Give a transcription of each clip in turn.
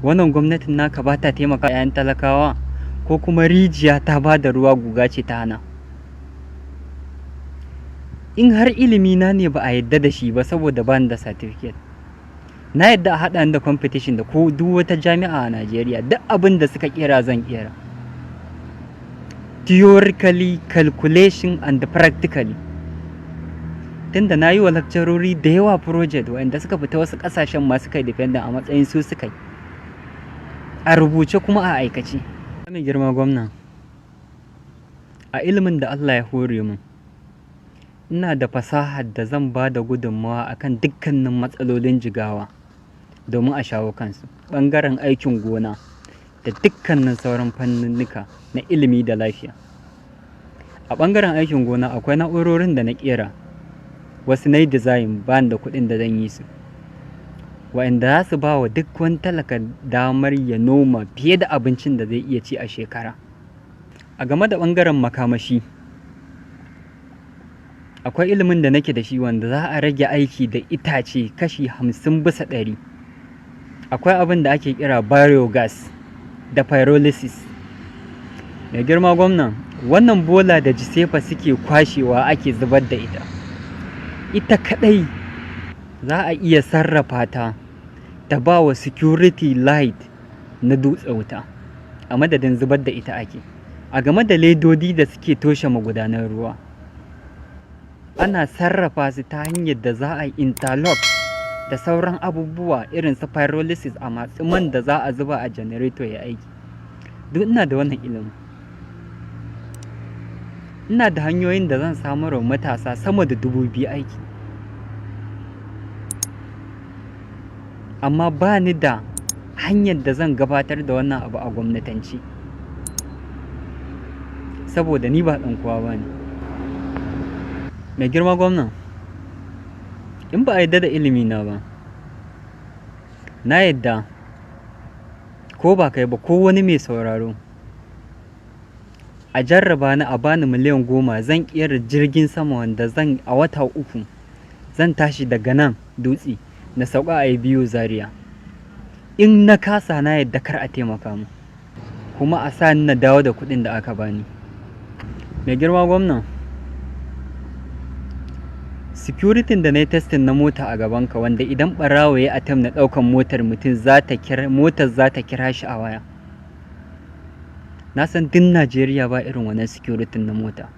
Wannan gwamnatin naka ba ta taimaka 'ya'yan talakawa, ko kuma rijiya ta ba da ruwa guga ce ta hana? In har ilimi na ne ba a yadda da shi ba saboda ba ni da certificate, na yadda a haɗa ni da competition da ko duk wata jami'a a Najeriya. Duk abin da suka kera zan kera, theoretically, calculation and practically, tunda na yi wa lakcarori da yawa project waɗanda suka fita wasu ƙasashen masu kai dependent a matsayin su suka yi a rubuce kuma a aikace. Mai girma gwamna, a ilimin da Allah ya hore min, ina da fasahar da zan ba da gudunmawa akan dukkanin matsalolin Jigawa domin a shawo kansu, ɓangaren aikin gona da dukkanin sauran fanninnika na ilimi da lafiya. A ɓangaren aikin gona, akwai na'urorin da na ƙera, wasu na yi design, ba da kuɗin da zan yi su, wa'inda za su ba wa duk wani talaka damar ya noma fiye da abincin da zai iya ci a shekara. A game da ɓangaren makamashi, akwai ilimin da nake da shi wanda za a rage aiki da itace kashi 50%. Akwai abin da ake kira biogas da pyrolysis. Mai girma gwamna, wannan bola da jisefa suke kwashewa ake zubar da ita, ita kadai za a iya sarrafa ta ta ba wa security light na Dutse wuta a madadin zubar da ita ake. A game da ledodi da suke toshe magudanan ruwa, ana sarrafa su ta hanyar da za a yi interlock da sauran abubuwa irin su pyrolysis, a matsi man da za a zuba a janareto ya aiki. Duk ina da wannan ilimin. Ina da hanyoyin da zan samar wa matasa sama da 2000 aiki, amma ba ni da hanyar da zan gabatar da wannan abu a gwamnatance saboda ni ba ɗan kowa ba ne. Mai girma gwamna, in ba a yarda da ilimina ba, na yadda ko ba kai ba ko wani mai sauraro, a jarraba ni, a bani miliyan 10, zan ƙera jirgin sama wanda zan a wata 3 zan tashi daga nan Dutse na sauka a biyu Zaria. In na kasa, na yadda kar a taimaka mu kuma a sa ni na dawo da kuɗin da aka bani. Mai girma gwamna, security da na yi testing na mota a gabanka, wanda idan ɓarawo ya attempt na ɗaukan motar mutum, za ta kira motar, za ta kira shi a waya. Na san duk Najeriya ba irin wannan security na mota.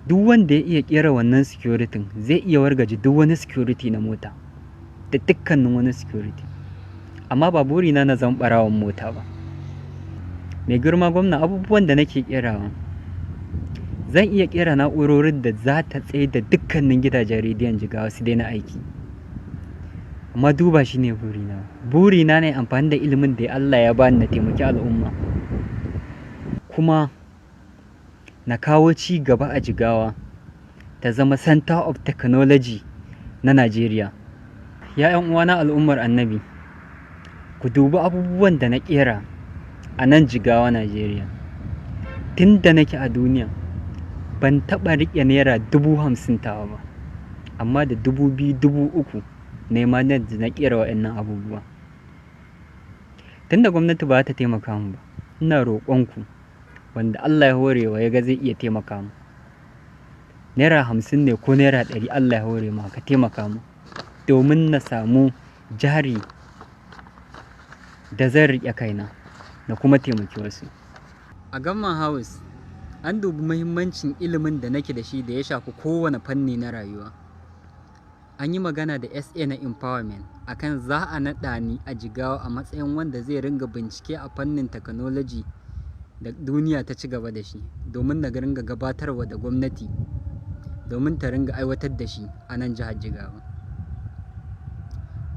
Duk wanda ya iya kera wannan security zai iya wargaje duk wani security na mota da dukkanin wani security, amma ba burina na zama ɓarawon mota ba. Mai girma gwamna, abubuwan da nake kerawa, zan iya kera na'urorin da za ta tsaye da dukkanin gidajen rediyon Jigawa su daina aiki, amma duba shi ne burina. Burina ne amfani da ilimin da Allah ya bani na taimaki al'umma kuma na kawo ci gaba a Jigawa ta zama center of technology na Najeriya. Ya 'yan uwana al'ummar Annabi, ku dubi abubuwan da na kera a nan Jigawa, Najeriya. Tun da nake a duniya ban taɓa riƙe naira 50,000 tawa ba, amma da 2000, 3000 nema na na ƙera wa'annan abubuwa. Tun da gwamnati ba ta taimaka mu ba, ina roƙonku, wanda Allah ya hore wa ya ga zai iya taimaka mu, naira 50 ne ko naira 100 Allah ya hore ma, ka taimaka mu domin na samu jari da zan riƙe kaina na kuma taimaki wasu. A Government House an dubi muhimmancin ilimin da nake da shi da ya shafi kowane fanni na rayuwa. An yi magana da SA na Empowerment akan za a naɗa ni a Jigawa a matsayin wanda zai ringa bincike a fannin technology da duniya ta ci gaba da shi, domin na ringa gabatarwa da gwamnati domin ta ringa aiwatar da shi a nan jihar Jigawa.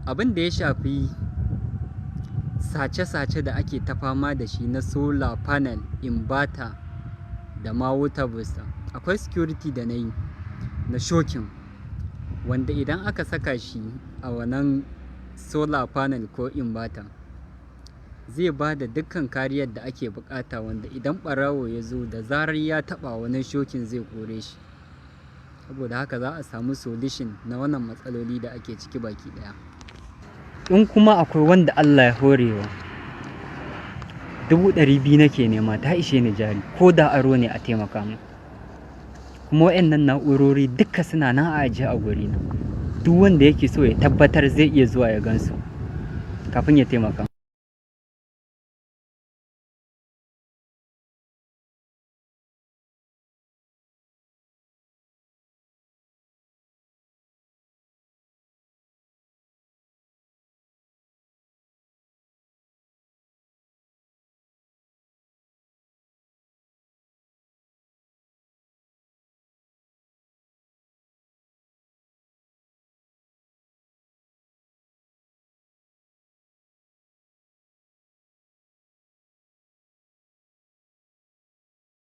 Abin da ya shafi sace-sace da ake ta fama da shi na solar panel, inverter da ma water booster, akwai security da na yi na shocking wanda idan aka saka shi a wannan solar panel ko inverter, zai ba da dukkan kariyar da ake bukata, wanda idan ɓarawo ya zo, da zarar ya taɓa wannan shocking zai kore shi. Saboda haka za a samu solution na wannan matsaloli da ake ciki baki ɗaya. In kuma akwai wanda Allah ya horewa, 200,000 nake nema, ta ishe ni jari, ko da aro ne a taimaka min. Kuma waɗannan na'urori duka suna nan a ajiye a gurina. Duk wanda yake so ya tabbatar zai iya zuwa ya gansu kafin ya taimaka.